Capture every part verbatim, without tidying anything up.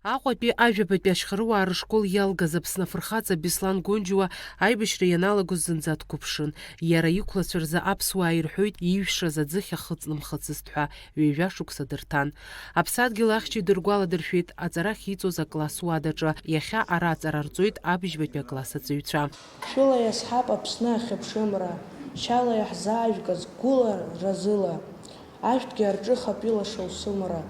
Аҟәатәи ажәабатәи ашьхарыуаа рышкол иалгаз Аԥсны афырхаҵа Беслан Гонџьуа аибашьра ианалагоз зынӡа дқәыԥшын. Иара иқәлацәа рзы аԥсуаа ирҳәоит иҩшаз аӡыхь ахыҵнымхыцызт ҳәа ҩажәа шықәса дырҭан. Аԥсадгьыл ахьчаҩ дыргәаладыршәеит аҵара ахьиҵоз акласс уадаҿы, иахьа ара аҵара рҵоит абыжьбатәи акласс аҵаҩцәа. Шәыла иазҳап Аԥсны ахьыԥшымра, шьала иаҳзаажәгаз гәыла разыла. Ашәҭгьы арҿыхап илашоу сымра,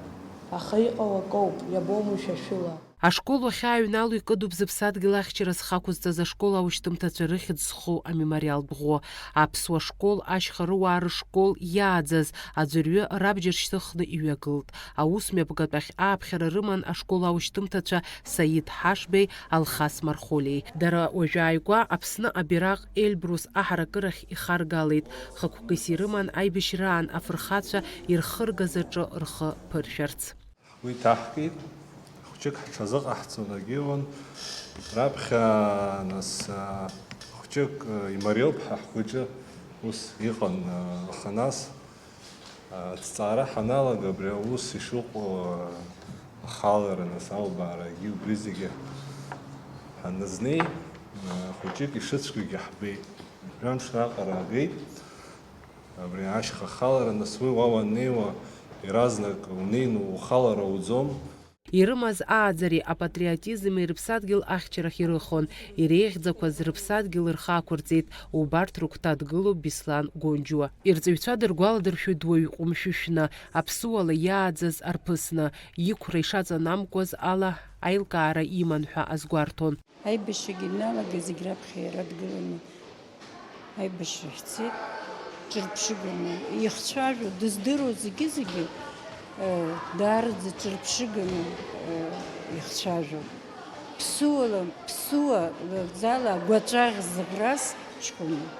аха иҟоу акоуп, иабомушәа шәыла. Ашкол уахьааҩнало икыдуп зыԥсадгьыл ахьчара зхы ақәызҵаз ашкол аушьҭымҭацәа рыхьӡ зху амемориалтә ӷәӷәа. Аԥсуа школ ашьхарыуаа рышкол иааӡаз аӡәырҩы рабџьар шьҭыхны иҩагылт. Аус мҩаԥгатәахь ааԥхьара рыман ашкол аушьҭымҭацәа Саид Ҳашбеи Алхас Мархолиеи. Дара уажәааигәа Аԥсны абираҟ Эльбрус аҳаракырахь ихаргалеит. Хықәкыс ирыман аибашьраан афырхацәа ирхыргаз аҿы рхы ԥыршәарц. Ҳгәы иҭаҳкит, хәҷык ҳҽазыҟаҳҵон, агьиуан. Раԥхьа, нас, а, хәҷык, а, имариоуп ҳәа ҳгәаҿы ус иҟан, а, аха нас, а, аҭҵаара ҳаналага, абри аус ишыҟоу, а, ахалара, нас, аубаарагьы убри зегьы ҳаназнеи, а, хәҷык ишыцәгьоугьы ҳбеит. Жәамш раҟара агеит. Абри ашьха халара, нас, уи уа уаннеиуа, иаразнак унеины ухалара уӡом. Ирымаз ааӡареи апатриотизми рыԥсадгьыл ахьчарахь ирыхон, иреиӷьӡақәаз рыԥсадгьыл рхы ақәырҵеит, убарҭ рыгәҭа дгылоуп Беслан Гонџьуа. Ирҵаҩцәа дыргәаладыршәоит дуаҩ ҟәымшәышәны, аԥсуала иааӡаз арԥысны, иқәра ишаҵанамкуаз ала аилкаара иман ҳәа азгәарҭон. Аибашьрагьы ианалага зегь раԥхьа иара дгыланы аибашьра ҳцеит, ҿырԥшыганы ихцәажәо, дыздыруа зегьы-зегьы, э, даараӡа ҿырԥшыганы, э, ихцәажәон. Ԥсуала, ԥсуа лаӡала агәаҵәа ӷзыӷрас ҷкәыноуп.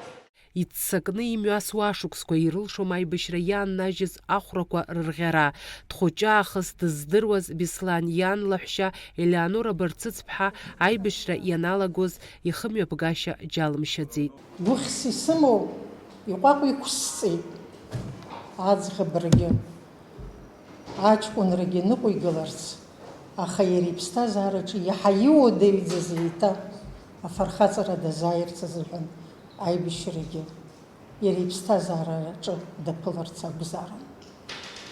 Иццакны имҩасуа ашықәсқәа ирылшом аибашьра иааннажьыз ахәрақәа рырӷьара. Дхәыҷы аахыс дыздыруаз Беслан иан лаҳәшьа Елеонора Барцыцԥҳа аибашьра ианалагоз ихымҩаԥгашьа џьалымшьаӡеит. Гәыхьс исымоу иҟәаҟә иқәсҵеит аӡӷабрагьы. Аҷкәынрагьы ныҟәигаларц, аха иара иԥсҭазаараҿы иаҳа иуадаҩӡаз еиҭа афырхаҵара дазааирц азыҳәан аибашьрагьы иара иԥсҭазаараҿы даԥыларц акәзаарын.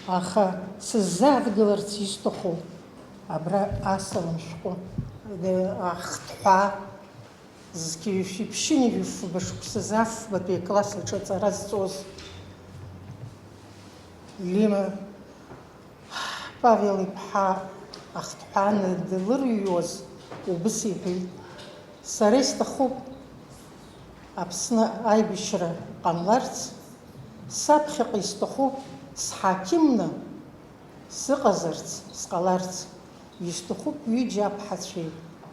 Аха сыззаадгыларц исҭаху абра асалам шәҟәы, ахҭҳәаа, Зқьи жәшәи ԥшьынҩажәи фба шықәсазы афбатәи акласс аҿы аҵара зҵоз Лима Павел-иԥҳа ахҭҳәааны данлырҩуаз убыс иҳәеит, сара исҭахуп Аԥсны аибашьра ҟамларц, саԥхьаҟа исҭахуп сҳақьымны сыҟазарц, сҟаларц, исҭахуп ҩыџьа аԥҳацәеи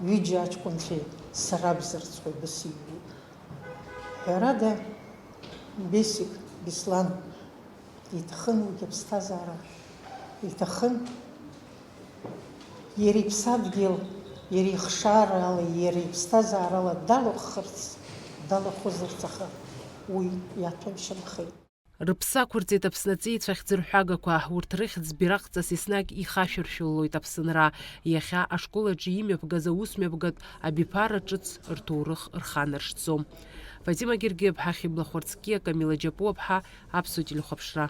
ҩыџьа аҷкәынцәеи сарабзарц ҳәа убыс иҩит. Ҳәарада, Бесик Беслан иҭахын уигь аԥсҭазаара, иҭахын иара иԥсадгьыл, иара ихшаарала, иара иԥсҭазаарала далахәхарц, далахәызарц, аха уи иаҭәамшьамхеит. Рыԥсы ақәырҵеит Аԥсны аҵеицәа ахьӡырҳәагақәа, урҭ рыхьӡ бираҟҵас еснагь ихашәыршәылоит Аԥсынра. Иахьа ашкол аҿы имҩаԥгаз аусмҩаԥгатә абиԥара ҿыц рҭоурых рханаршҭӡом. Фатима Гергиаԥҳа, Хьыбла Хәарцкиа, Камила Џьапуаԥҳа, Аԥсуа телехәаԥшра.